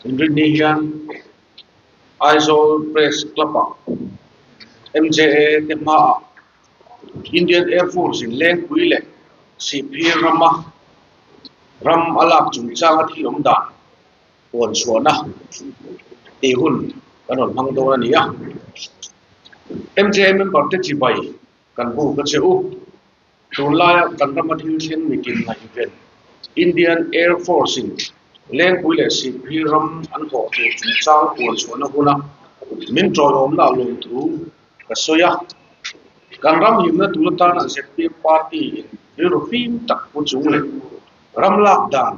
Inrinni hian Aizawl Press Club-ah MJA te hmaah Indian Air Force in Lengpui leh Sihphir rama ram a lak chungchanga thil awm dan puan chhuahna tih hun kan rawn hmang dawn a ni a. MJA member te chibai kan buk a che u. Tunlaia kan rama thil thleng mitin ngaihven Indian Air Force in Lengpui leh Sihphir ram an hawh tur chungchang puan chhuahna huna min ṭawihawmna a lawmthu ka sawi a. Kan ram himna tur atana zpm party in rilru fim tak pu chung leh ram lak dan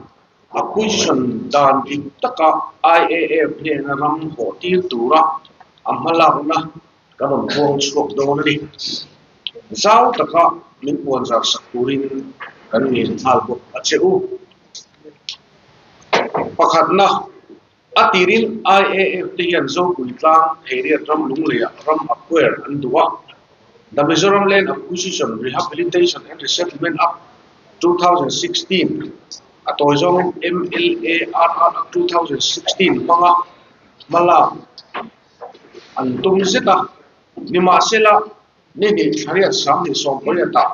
acquisition dan dik taka IAF hnena ram hawh tir tura a hmalakna Kan rawn huang chhuak dawn a ni. Zau taka min puan zar sak turin kan ngen nghal bawk a che u. Pakhatna, a tirin IAF te hian Zopui tlang Theiriat ram lungleiah ram acquire an duh a. The Mizoram Land Acquisition, Rehabilitation and Resettlement Act, 2016, a tawi zawngin MLARR Act 2016 hmanga hmalak an tum zet a. Nimahsela, ni hnih thlariat 28 ah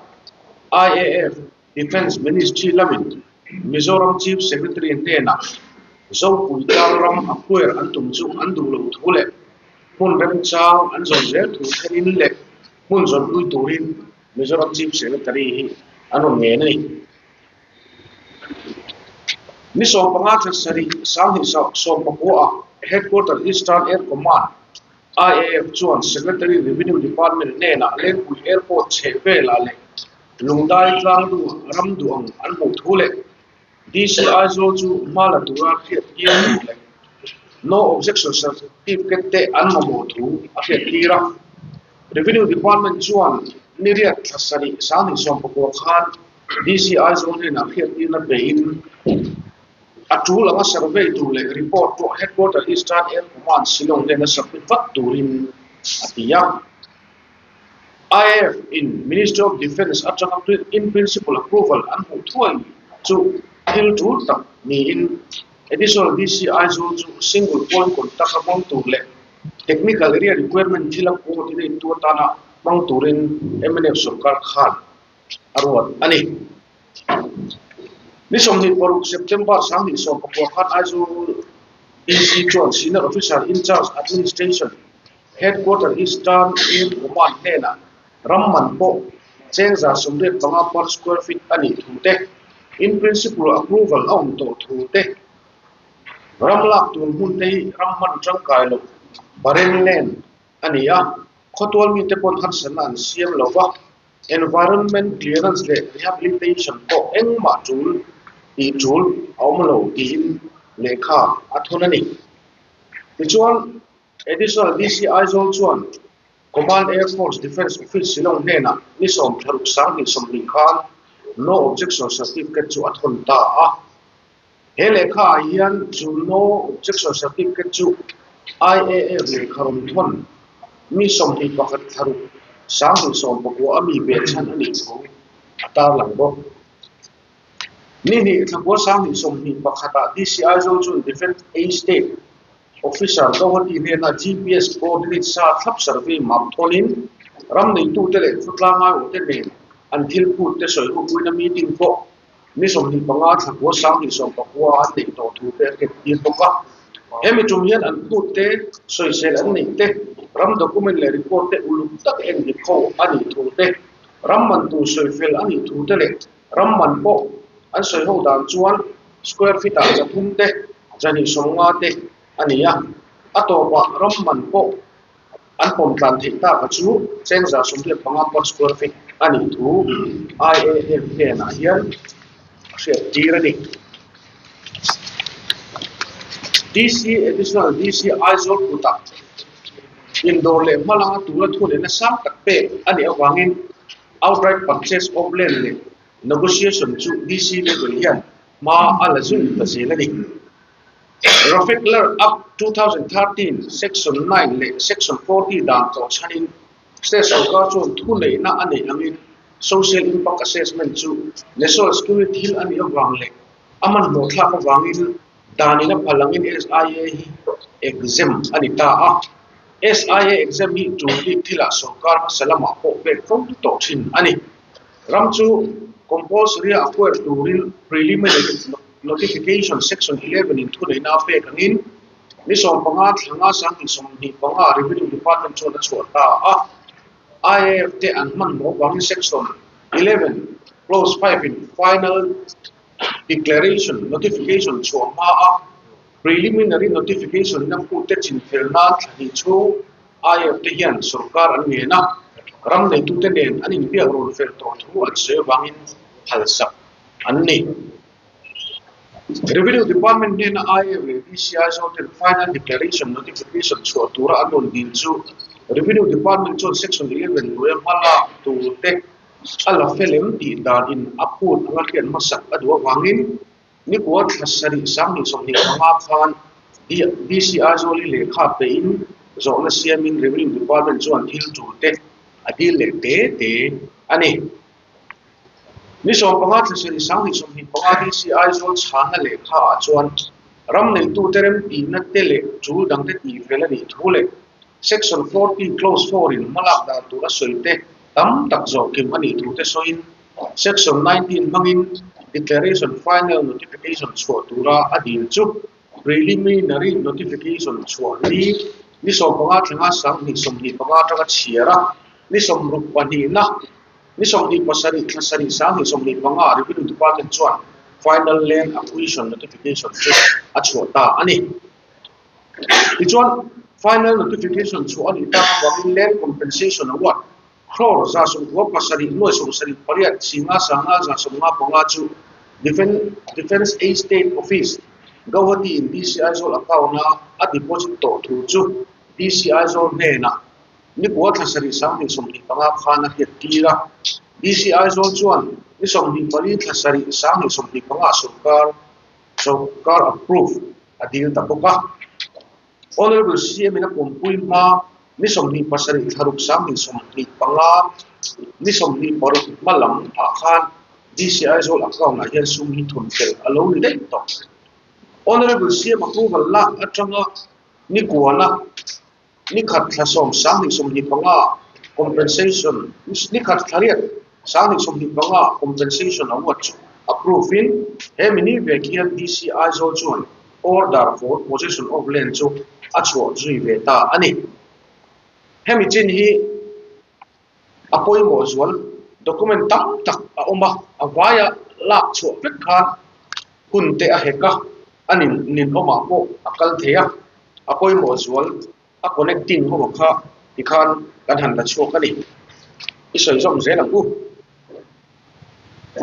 IAF Defence Ministry lamin Mizoram Chief Secretary hnenah Zopui tlang ram acquire an tum chu an duh lo thu leh hmun remchang an zawn zel thu thlenin leh hmun zawnpui turin Mizoram Chief Secretary hi an rawn ngen a ni. Ni 15 thla sarih 2019 ah Headquarter Eastern Air Command, IAF, chuan Secretary Revenue Department hnenah Lengpui Airport chheh velah leh Lungdai tlangdu ram duh ang an hmuh thu leh DC Aizawl chu hma la tura hriat tir tur leh No Objection Certificate te an mamawh thu a hriat tir a. Revenue Department chuan ni riat thla sarih 2019 khan DC Aizawl hnenah hriattirna peiin a tul anga survey tur leh report pawh Headquarter Eastern Air Command Shillong hnena submit vat turin a ti a. IAF in Ministry of Defence atanga in principle approval an hmuh thuai chu thil tul tak niin Additional DC Aizawl chu single point contact a hmang tur leh technical area requirement thila coordinate tu atana hmang turin mnf sorkar khan a ruat a ni. Ni 26 September 2019 khan Aizawl DC chuan Senior Officer in Charge Administration Headquarter Eastern Air Command hnenah ram man pawh cheng 85 per square feet a nih thu te, in principle approval a awm tawh thu te, ram lak tur hmun te hi ram hman tangkai loh barren land a ni a, khawtual mite pawn harsatna an siam lo va. Environment clearance leh rehabilitation pawh engmah tul tih tul a awm lo tiin lehkha a thawn a ni. Tichuan, Additional DC Aizawl chuan Command Air Force Defence Office Shillong hnenah ni 16 20 khan No Objection Certificate chu a thawn ta a. He lehkha ah hian chu No Objection Certificate chu IAF lehkha rawn thawn mi 21 thla ruk 2019 a mi behchhan a nih thu a tarlang bawk. Ni hnih thla kua 2021 ah DC Aizawl chuan Defence A State Officer Guwahati hnena GPS coordinate sa thlap survey map thawnin ram neitute leh khawtlang aiawhte nen an thil phut te sawi hupuina meeting pawh Ni 25 thla kua 2019 an neih tawh thu te a ket tir bawk a. Hemi tum hian an phut te, sawisel an neih te, ram document leh report te uluk tak en dik ho a nih thu te, ram man tur sawifel a nih thu te leh ram man pawh an sawi ho dan chuan square feet ah 300 te, 250 te a ni a. A tawpah ram man pawh An pawm tlan theih tak a chu cheng 75 per square feet a nih thu IAF hnenah hian a hriat tir a ni. DC Additional DC Aizawl kutah indawr leh hmalanga tura thunehna sang tak pek a nih avangin outright purchase of land leh negotiation chu DC level hian hma a la zui ta zel a ni. Rafekler Act 2013 Section 9 leh Section 40 dan tawh chhanin State sorkar chuan thuneihna a neih angin Social Impact Assessment chu National Security thil a nih avang leh a hmanhmawh thlak avangin Danin a phal angin SIA hi exempt a ni ta a. SIA exempt hi tul bik thilah sorkar hmasa lamah pawh pek fo tawh thin a ni. Ram chu compulsory a acquire turin preliminary notification section 11 in thuneihna a pek angin ni 15 thlanga 2025 Revenue Department chuan a chhuah ta a. IAF te an hmanhmawh vangin section 11 clause 5 in final Declaration, Notification, chhuah hma a Preliminary Notification in a phute chin fel nan thla hnih chhung IF te hian sorkar an ngen a, ram neitute nen an inbiak rawn fel tawh thu an sawi avangin phalsak an ni. Revenue Department hnena IF leh DCI zawten Final Declaration Notification chhuah tura an rawn dil chu Revenue Department chuan Section 11 hnuaia hmalak turte A la fel em tih dan in a phut anga hriat hmasak a duh avangin nikua thla sarih 2025 khan DC Aizawl hi lehkha pehin zawhna siamin Revenue Department chuan thil tul te a dil leh te te a ni. Ni 15 thla sarih 2025 DC Aizawl chhanna lehkha ah chuan ram neitute remtihna te leh tul dangte tih fel a nih thu leh Section 40 Clause 4 in hmalak dan tur a sawi te tam tak zawh kim a nih thu te sawiin Section 19 hmangin Declaration Final Notification chhuah tura a dil chu Preliminary Notification chhuah ni ni 15 thlenga 2025 atanga chhiar a, ni 62 na ni 27 thla sarih 2025 Revenue Department chuan Final Land Acquisition Notification chu a chhuah ta a ni. Tichuan, final notification chhuah a nih tak avangin Land Compensation Award crore 97,78 5 175 chu Defence Estate Office, Guwahati in DC Aizawl account-a a deposit tawh thu chu DC Aizawl hnenah nikua thla sarih 2025 khan a hriat tir a. DC Aizawl chuan ni 24 thla sarih 2025 sorkar approve a dil ta bawk a. Honourable CM in a pumpui hma ni 27 thlaruk 2025 ni 26 hma lam ah khan DC Aizawl account ah hian sum hi thun fel a lo ni daih tawh. Honourable CM approval lak atanga ni kuala ni khat thla sawm 2025 compensation ni khat thla riat 2025 compensation award chu approve in he mini vek hian DC Aizawl chuan order for possession of land chu a chhuah zui ve ta a ni. Hemi chin hi a pawimawh zual document tam tak a awm a, a vaia lak chhuah vek khan hun te a hek a, a nin ninawmah pawh a kal thei a, a pawimawh zual a connecting ho kha tikhan kan han la chhuak a ni. I sawi zawm zel ang u.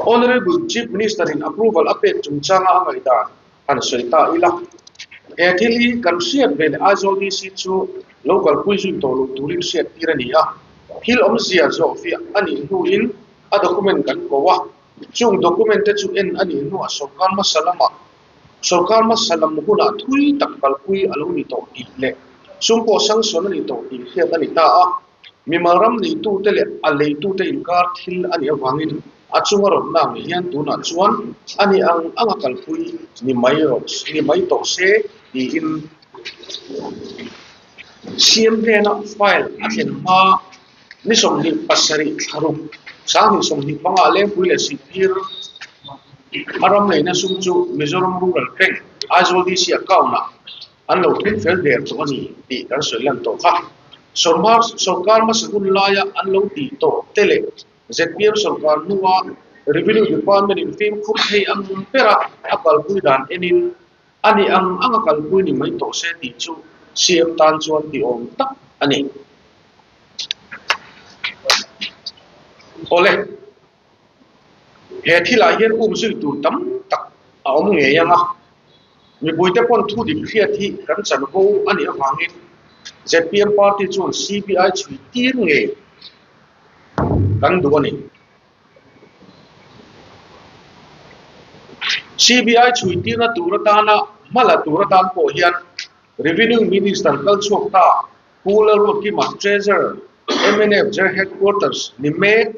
Honourable Chief Minister in approval a pek chungchanga a ngaihdan han sawi ta ila. He thil hi kan hriat ve leh Aizawl DC chu lo kalpui zui tawh loh turin hriat tir a ni a. Thil awmzia zawhfiah a nih hnuin a document kan ko a. Chung document te chu en a nih hnuah sorkar hmasa lamah sorkar hmasa lam hunah thui tak kalpui a lo ni tawh tih leh sum pawh sanction a ni tawh tih hriat a ni ta a. Mimal ram neitute leh a leitute inkar thil a nih avangin a chunga rawtna ang hian tunah chuan a ni ang anga kalpui ni mai rawh ni mai tawh se tiin CM hnena file a thlen hma ni 27 thlaruk 2025 Lengpui leh Sihphir a ram leina sum chu Mizoram Rural Bank Aizawl DC account-ah an lo thun fel der tawh a ni tih kan sawi lan tawh kha. Sorkar sorkar hmasa hun laia an lo tih tawh te leh zpm sorkar hnua Revenue Department in fimkhur thei ang bera a kalpui dan enin a ni ang anga kalpui ni mai tawh se tih chu CM tan chuan ti awm tak a ni. Awle. He thilah hian um zui tur tam tak a awm ngei ang a, mipuite pawn thu dik hriat hi kan chanvo a nih avangin zpm party chuan CBI chhui tir ngei kan duh a ni. CBI chhui tirna tur atana hma la tur atan pawh hian Revenue Minister kal chhuak ta Pu Lalruatkima, Treasurer, mnf General Headquarters ni mek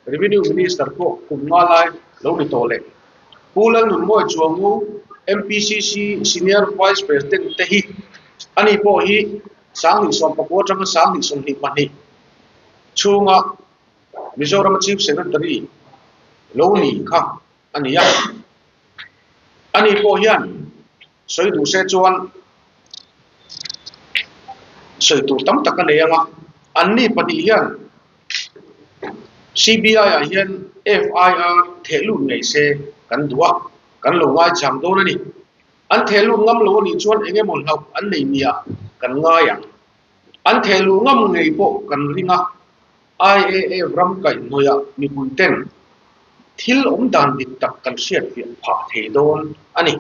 Revenue Minister pawh kum nga lai lo ni tawh leh Pu Lalnunmawi Chuangu, MPCC Senior Vice President te hi ani pawh hi 2019 atanga 2022 chhunga Mizoram Chief Secretary lo ni kha a ni a. Ani pawh hian sawi duh se chuan sawi tur tam tak a nei ang a, anni pahnih hian CBI ah hian FIR theh lut ngei se kan duh a, kan lo ngaichang dawn a ni. An theh lut ngam lo a nih chuan eng emaw hlauh an nei nia kan ngai ang. An theh luh ngam ngei pawh kan ring a, IAF ram kaihhnawihah mipui ten thil awm dan dik tak kan hriatfiah phah thei dawn a ni.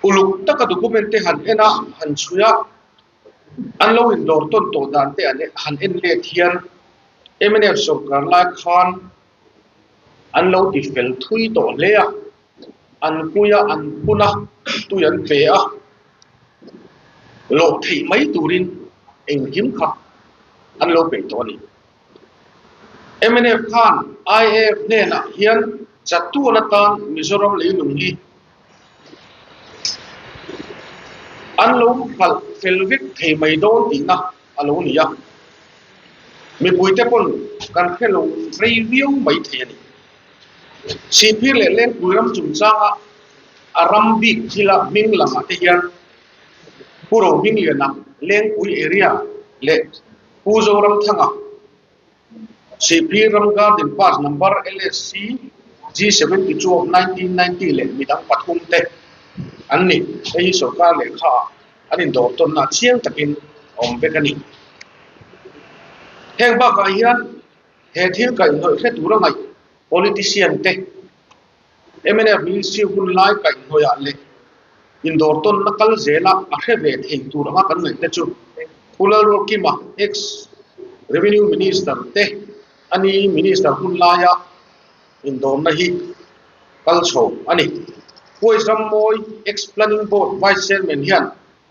Uluk taka document te han en a, han chhui a, an lo indawr tawn tawh dan te han en let hian mnf sawrkar lai khan an lo ti fel thui tawh hle a, an pui a, an phun a, tui an pe a, lawh theih mai turin engkim kha an lo peih tawh a ni. Mnf khan IAF hnenah hian chatuan atan Mizoram leilung hi an lo phalh fel vek thei mai dawn tihna a lo ni a, mipuite pawn kan hre lo rei viau mai thei a ni. Sihphir leh Lengpui ram chungchanga a ram bik thila hming langah te hian Pu Rohmingliana Lengpui area leh Pu Zoramthanga Sihphir ram Garden Pass number LSC G72 of 1990 leh midang pathum te an ni. Hei hi sorkar lehkha ah an indawr tawnna chiang takin a awm vek a ni. Heng bakah hian he thil kaihhnawih hre tura ngaih politician te mnf ministry hun lai kaihhnawihah leh indawr tawnna kal zela a hre ve thei tur anga kan ngaih te chu Pu Lalruakima ex Revenue Minister te a ni Minister hun laia indawrna hi kal chho a ni. Huai Rammawi ex Planning Board Vice Chairman hian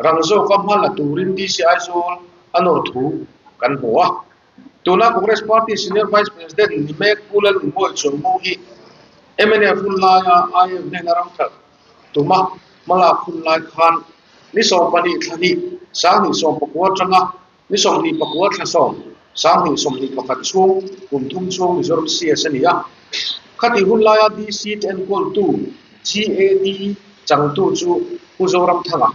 rang zawka hma la turin DC Aizawl a nawr thu kan hmu a. Tuna Congress Party Senior Vice President ni mek Pu Lalungbawi Chuangmu hi mnf hun laia IF hnena ramthat tuma hmalak hun lai khan ni 12 thla hnih 2019 atanga ni 24 thla 10 2021 chhung kum thum chhung Mizoram CS a ni a. Khati hun laia DC te enkawltu GAD changtu chu Pu Zoramthanga,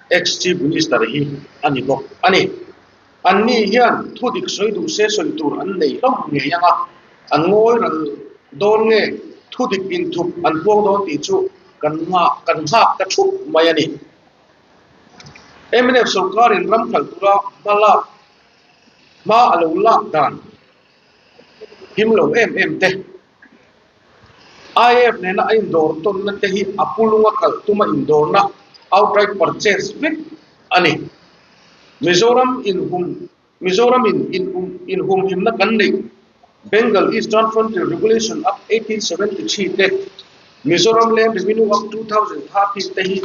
ex-Chief Minister hi a ni bawk a ni. Anni hian thu dik sawi duh se sawi tur an nei hlawm ngei ang a, an ngawi ral dawn nge thu dik inthup an puang dawn tih chu kan nghah kan nghak ta thup mai a ni. Mnf sorkarin ram khalh tura hma lak hma a lo lak dan him lo em em te, IAF nena a indawr tawnna te hi a pulunga kalh tuma indawrna outright purchase vek a ni. Mizoram inhum Mizoram in inhum inhumhimna kan neih Bengal Eastern Frontier Regulation Act 1873 te, Mizoram Land Revenue Act 2013 te hi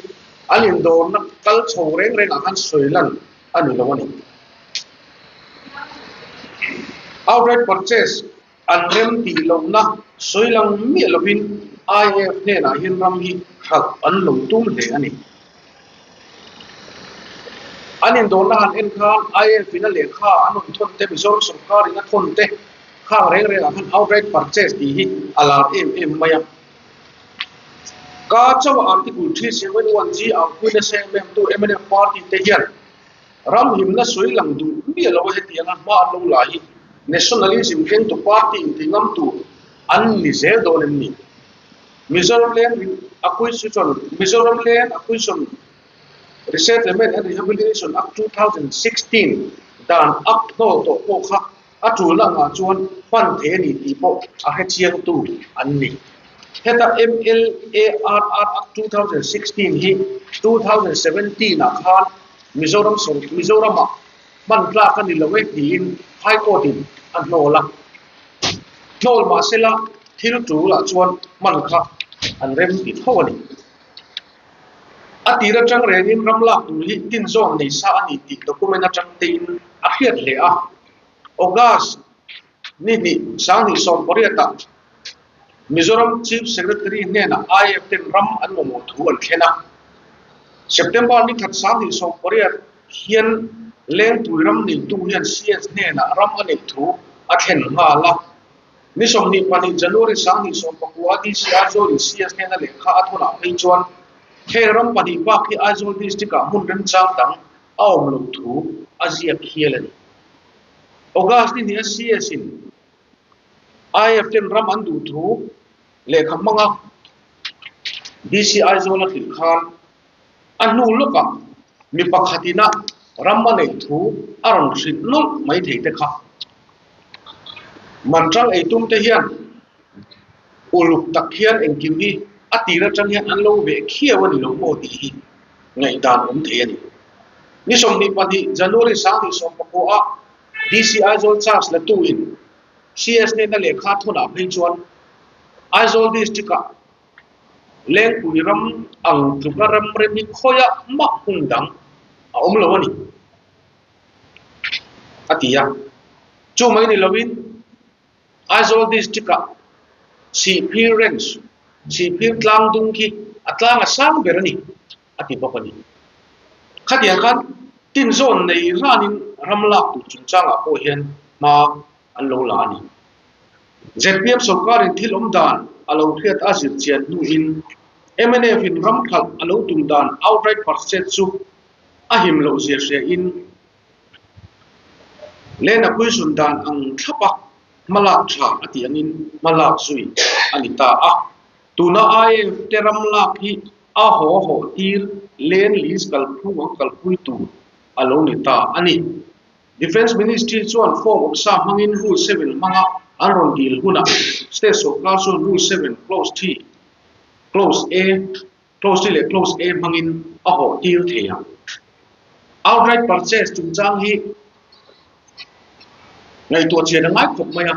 an indawrna kal chho reng rengah khan sawi lan a ni lo a ni. Outright purchase An rem tih lohna sawi lang miah lovin IAF hnenah hian ram hi hralh an lo tum hle a ni. An indawrna han en khan IAF in a lehkha an rawn thawn te, Mizoram sorkar in a thawn te khang reng rengah khan outright purchase tih hi a lar em em mai a. Ka chauh Article 371 G ang pui nasa em em tu mnf party te hian Ram himna sawi lang duh miah lo a hetianga hma an lo la hi nationalism kengtu party inti ngam tur an ni zel dawn em ni? Mizoram Land Acquisition Mizoram Land Acquisition Resettlement and Rehabilitation Act 2016 dan Act hnawl tawh pawh kha a tulna angah chuan hman thei a ni tih pawh a hrechiangtu an ni. Heta MLARR Act 2016 hi 2017 ah khan Mizoram Mizoramah hman tlak a ni lo e tiin High Court in a hnawl a. Hnawl mahsela thil tulah chuan hman kha an rem ti tho a ni. A tir atang rengin ram lak tur hi tinzawn nei sa a ni tih document atang tein a hriat hle a. August ni hnih 2018 ah. Mizoram Chief Secretary hnenah IAF ten ram an mamawh thu an thlen a. September ni khat 2018 hian Lengpui ram neitu hian CS hnenah ram a neih thu a thlen nghal a. Ni 22 January 2019 DC Aizawl in CS hnena lehkha a thawnah phei chuan heng ram pahnih bak hi Aizawl District ah hmun remchang dang a awm loh thu a ziak hial a ni. August ni hnih a CS in IAF ten ram an duh thu lehkha hmanga DC Aizawl a hrilh khan a hnu lawkah mi pakhatin a ram a neih thu a rawn hrilh nawlh mai thei te kha. Manṭang eitum te hian uluk tak hian engkim hi a tir aṭang hian an lo veh khiau a ni lo maw tih hi ngaihdan awm thei a ni. Ni 22 January 2019 ah DC Aizawl charge la tu in CS nena lehkha thawnah phei chuan Aizawl District ah Lengpui ram ang tluka ram rem hi khawiah mah hmun dang a awm lo a ni, a ti a. Chu mai ni lovin Aizawl District ah Sihphir Range, Sihphir tlang dung khi a tlang a sang ber a ni, a ti bawk a ni. Khatiang khan tinzawn nei ranin ram lak tur chungchangah pawh hian hma an lo la a ni. Zpm sawrkarin thil awm dan a lo hriat a zir chian hnuin mnf in ram thalh a lo tum dan outright purchase chu a him loh zia hria in Land acquisition dan ang thlapa hmalak tha a tih angin hmalak zui a ni ta a. Tuna IAF te ram lak hi a haw haw tir land lease kalphung ang kalpui tur a lo ni ta a ni. Defence Ministry chuan form awmsa hmangin Rule 7 hmanga an rawn dil hunah State sawrkar chuan Rule 7 Clause 3, Clause A, Clause 3 leh Clause A hmangin a hawh tir thei ang. Outright purchase chungchang hi ngaihtuah chian a ngai khawp mai a.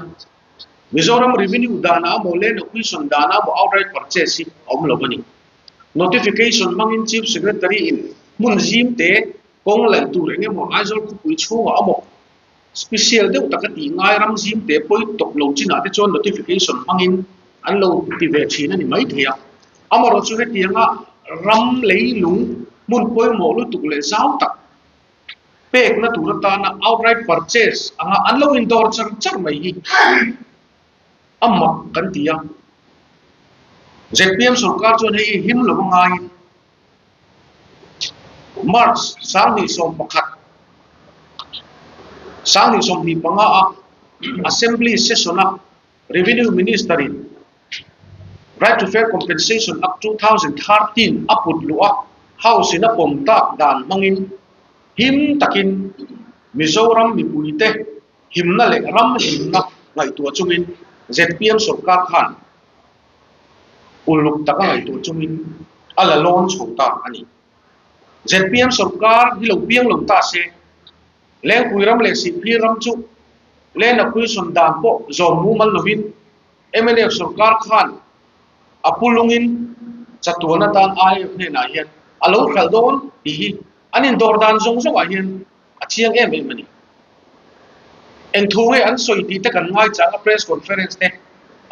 Mizoram Revenue danah emaw Land Acquisition danah emaw outright purchase hi a awm lo a ni. Notification hmangin Chief Secretary in hmun zim te kawng laih tur eng emaw Aizawl khawpui chhungah emaw special deuh taka tih ngai ram zim te pawi tawp lo chinah te chuan notification hmangin an lo ti ve thin a ni maithei a. Amaherawhchu chu hetianga ram leilung hmun pawimawh lutuk leh zau tak pekna tur atana outright purchase anga an lo indawr char char mai hi a mak kan ti a. Zpm sorkar chuan hei hi him lo a ngaiin March 2011, 2025 a Assembly session a Revenue Minister in Right to Fair Compensation Act 2013 a put luh a, House in a pawm tak dan hmangin him takin Mizoram mipuite himna leh ram himna ngaihtuah chungin zpm sorkar khan uluk taka ngaihtuah chungin a la lawn chho ta a ni. Zpm sorkar hi lo piang lo ta se, Lengpui ram leh Sihphir ram chu Land Acquisition dan pawh zawm mumal lovin mnf sorkar khan a pu lungin chatuan atan IAF hnenah hian a lo hralh dawn tih hi an indawr dan zawng zawngah hian a chiang em em a ni. Eng thu nge an sawi tih te kan ngaichang a press conference te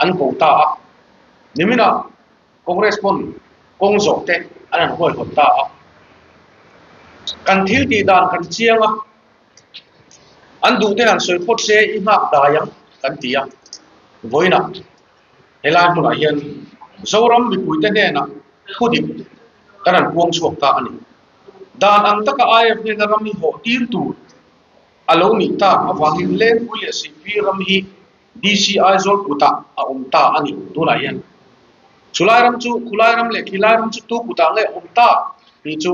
an ko ta a. Niminah Congress pawn kawng zawh te an han huaihawt ta a. Kan thil tih dan kan chiang a, an duh te han sawi phawt se i nghak dai ang kan ti a. Vawiinah helai hmunah hian Zoram mipuite hnenah thudik kan han puang chhuak ta a ni. Dan ang taka IF hnena ram hi hawh tir tur a lo nih tak avangin Lengpui leh Sihpui ram hi DC Aizawl kutah a awm ta a ni tunah hian. Chulai ram chu khulai ram leh khilai ram chu tu kutah nge awm ta tih chu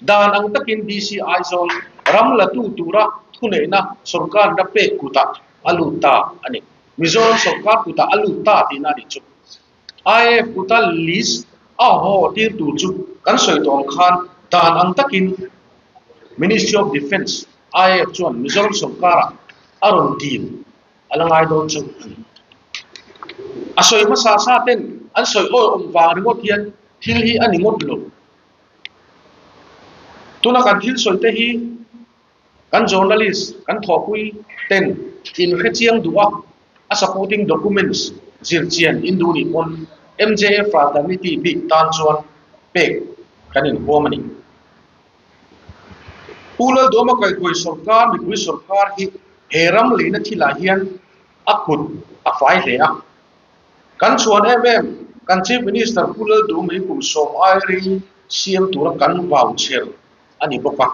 dan ang takin DC Aizawl ram la tu tura thuneihna sawrkarna pek kutah a lut ta a ni. Mizoram sawrkar kutah a lut ta tihna a nih chu. IAF kuta list a haw tir tur chu kan sawi tawh ang khan dan ang takin Ministry of Defence, IAF chuan Mizoram sawrkarah a rawn dil a la ngai dawn chu a ni. A sawi hmasa sa ten an sawi awi awm vang ringawt hian thil hi a ni ngawt lo. Tuna kan thil sawi te hi Kan journalist, kan thawhpui ten in hrechiang duh a, a supporting documents Zirchian in duh nih pawn MJF fraternity bik tan chuan pek kan inhuam a ni. Pu Lalduama kaihhruai sawrkar mipui sawrkar hi he ram leina thilah hian a kut a fai hle a. Kan chhuan em em, kan Chief Minister Pu Lalduama hi kum sawm ai rei siam tura kan vau chher a ni bawk a.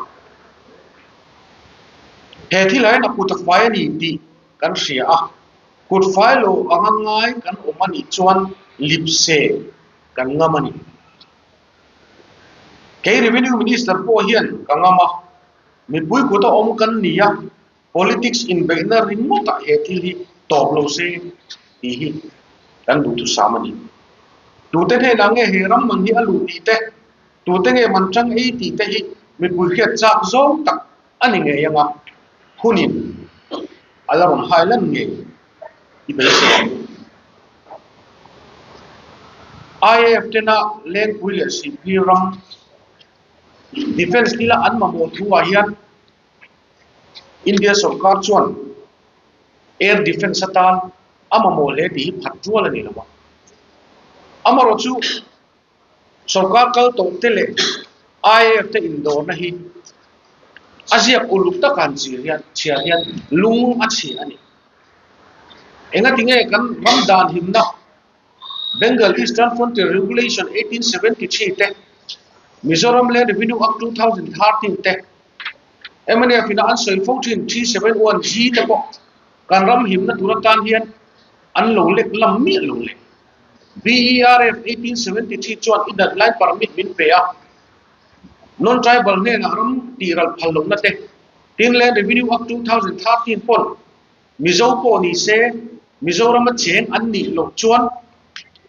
He thilah hian a kut a fai a ni tih kan hria a. Kut fai lo anga ngai kan awm a nih chuan lipse kan ngam a ni. Kei Revenue Minister pawh hian ka ngam a, mipui kut a awm kan ni a, politics inbeihna ringawtah he thil hi tawp lo se tih hi kan duhthusam a ni. Tute hnenah nge he ram man hi a luh tih te, tute nge man tang ei tih te hi mipui hriat chak zawng tak a ni ngei anga hunin a la rawn hai lan ngei i beisei ang. IAF tena Lengpui leh Sihphir ram Defence thila an mamawh thuah hian India sawrkar chuan Air Defence atan a mamawh hle tih hi phat rual a ni lo a. Amaherawhchu Sawrkar kal tawh te leh IAF te indawrna hi a ziak uluk taka han chir hian chhiar hian lung a chhia a ni. Engati nge kan ram dan himna Bengal Eastern Frontier Regulation 1873 te, Mizoram Land Revenue Act 2013 te, mnf ina an sawi fo thin 371 G te pawh kan ram himna tur atan hian an lo lek lam miah lo le. BERF 1873 chuan i dat lai permit min pe a, Non-tribal hnenah ram tihral phal lohna te, tin Land Revenue Act 2013 pawn Mizo pawh ni se Mizorama cheng an nih loh chuan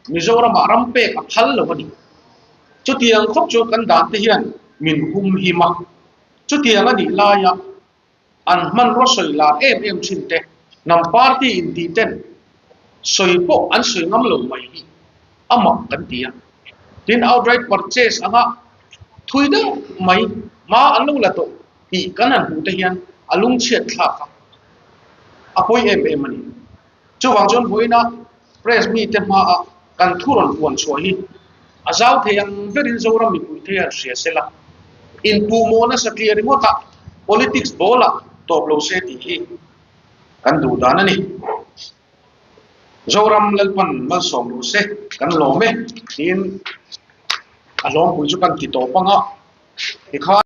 Mizoramah ram pek a phal lo a ni. Chutiang khawp chu kan dan te hian min hum him a, chutiang a nih laia An hmanraw sawi lar em em thin te, hnam party intih ten sawi pawh an sawi ngam lo mai hi a mak kan ti a. Tin, outright purchase anga thui deuh mai hma an lo la tawh tih kan han hmuh te hian a lungchhiat thlak a, a pawi em em a ni. Chuvang chuan vawiina press mite hmaa kan thu rawn puan chhuah hi a zau thei ang verin Zoram mipui thei han hria se la, inpuhmawh nasa tliah ringawtah politics ball-ah tawp lo se tih hi kan duh dan a ni. Zoram Lalpan malsawm rawh se, kan lawm e tiin a hlawmpui chu kan ti tawp ang a, tikhan.